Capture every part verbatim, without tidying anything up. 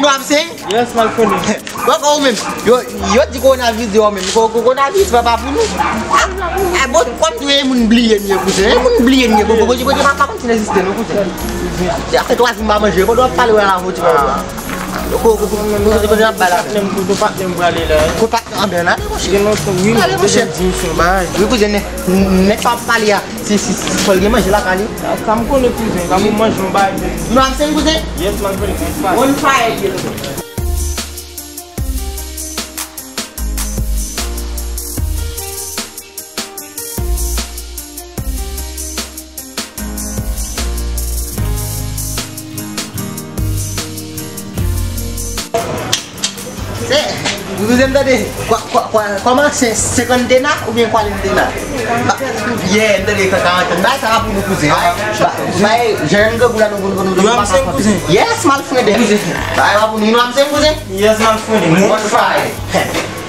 Pap Seng? Yes, Malfoni. Bon, kon ou menm? Yo, yo di kowonaviris deyò menm. Ko-, ko-, kowonaviris pa, pa pou nou. A, bon, kòm tou e moun bliye n ye, kouzen. E moun bliye n ye. Ko-, ko-, Bondye, Bondye pa, pa kontinye egziste, non, kouzen. Sa fè twa jou m pa manje. Kote w ap pale wè la, fò ti bagay. Ko-, ko-, ko-, kote, kote n ap bay la? Patnè m, kote patnè m prale la? Kote patnè, anben, n ale, monchè. Gen lontan, wi, m te di m se yon bagay. Wi, kouzen, nèg, nèg pa pale a. Si, si, si, fò l gen manje lakay li. Sa, sa m konnen, kouzen. Sa m manje yon bagay. Nou ap seng, kouzen? Yes, man, kouzen. On fire, kouzen. Se, ou bezwen m tande? Kwa, kwa, kwa, kòman se senkantena oubyen kwalentena? Ba, yeah, m tande karantena. Bay sa pou nou, kouzen. Ba, bay, jan n grangou la, nou, nou, nou, nou pa ka konte. Yo, m se kouzen. Yes, my friend. Bay la pou nou, nou ap se kouzen? Yes, my friend. One five.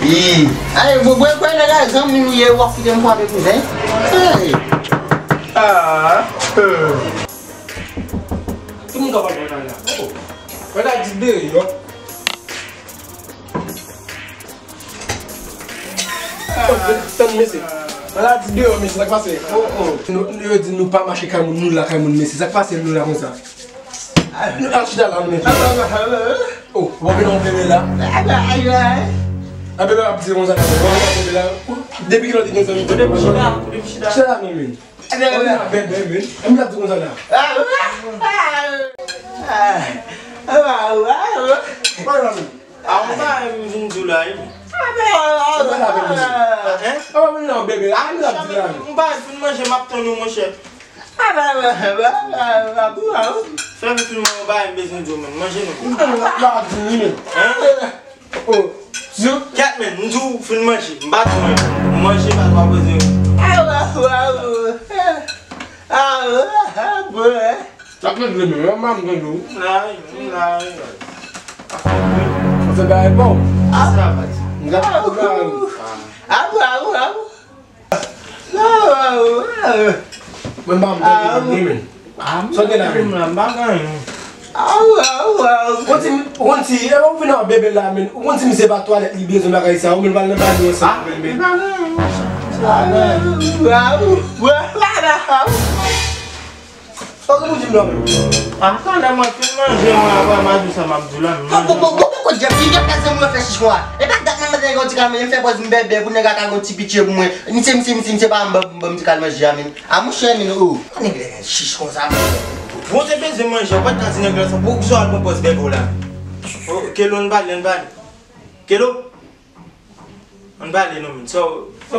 Yi. Ay, bwè, bwè, bwè, nèg la, zanmi nou ye, w ap kite m frape, kouzen. Hey. Ah, euh. Tout moun ka pale nan la. Oh. Mwen ta di deyò. Oh, tann mesye. Mwen ta di deyò, mesye, sa k pase? Oh, oh. Nou, nou, yo di nou pa mache kay moun, nou lakay moun, mesye. Sa k pase nou la konsa? Nou al chita la, nou, mesye. Oh, w ap vin yon bebe la. A bebe ap di konsa la, w ap vin yon bebe la. Depi kilè w te gen zanmi? Depi chita, depi chita. Chita la, non, men. Ann nan bèbè, men. Ann nan di konsa la. Ah, ou pa wè, men. Ah, ou pa wè, men, vin di w la, wi. Ah, men. Ah, hein? Ah, men, non, bebe. Ah, men, la di la. M pa fin manje, m ap tann ou, monchè. Ah, ba, ba, ba, ba, ba, ba, ba. Fè m fin manje, ou pa wè, m bezwen di w, men. Manje nou. Ah, la di, men. Hein? Oh, kèt, men, m di w fin manje, m pa di w anyen. Manje, pa, pa poze. Awo, awo, awo. Awo, awo. Sa k lè vle menm, m pa m tande w. La, wi, la, wi. Sa fè bagay pa w. Sa pa di. M gade pou bagay. Awo, awo, awo. Mwen pa m tande, men. Sa w gen la, men? M pa gen anyen. Ou konn si, ou konn si, e ou vin nan bebe la, men. Ou konn si misye pa twalèt, li bezwen bagay sa, ou menm pral nan banye ansanm, men. Sa w gen pou di m la menm? Atann, mwen fin manje, mwen, apre m a di w sa m ap di w la, m manje. Bon, bon, bon, bon, bon, bon, Jeff, ki Jeff, kase mwen fè chich mwen. E pa dat mwen mande yon ti kal manje, m fè pòz m bèbè, pou nèg la ka gen yon ti pitye pou mwen. Misye, misye, misye, misye pa ban m, ban m ti kal manje a, men. A, monchè, men, oh. Nèg la gen chich konsa, monchè. Bon, te bezwen manje, ou pa t ka di nèg la sa, pou kisa w al pran pòz bèbè w la? Oh, Kelo, n pale, n pale. Kelo? Ann pale non, men. So, so,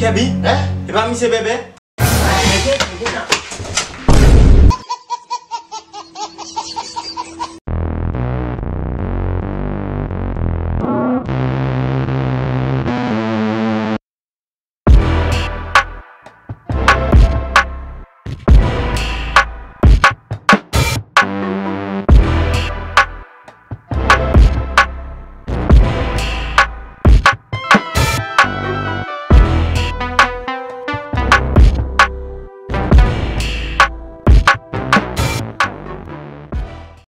Kèbi? Hein? E pa misye bèbè?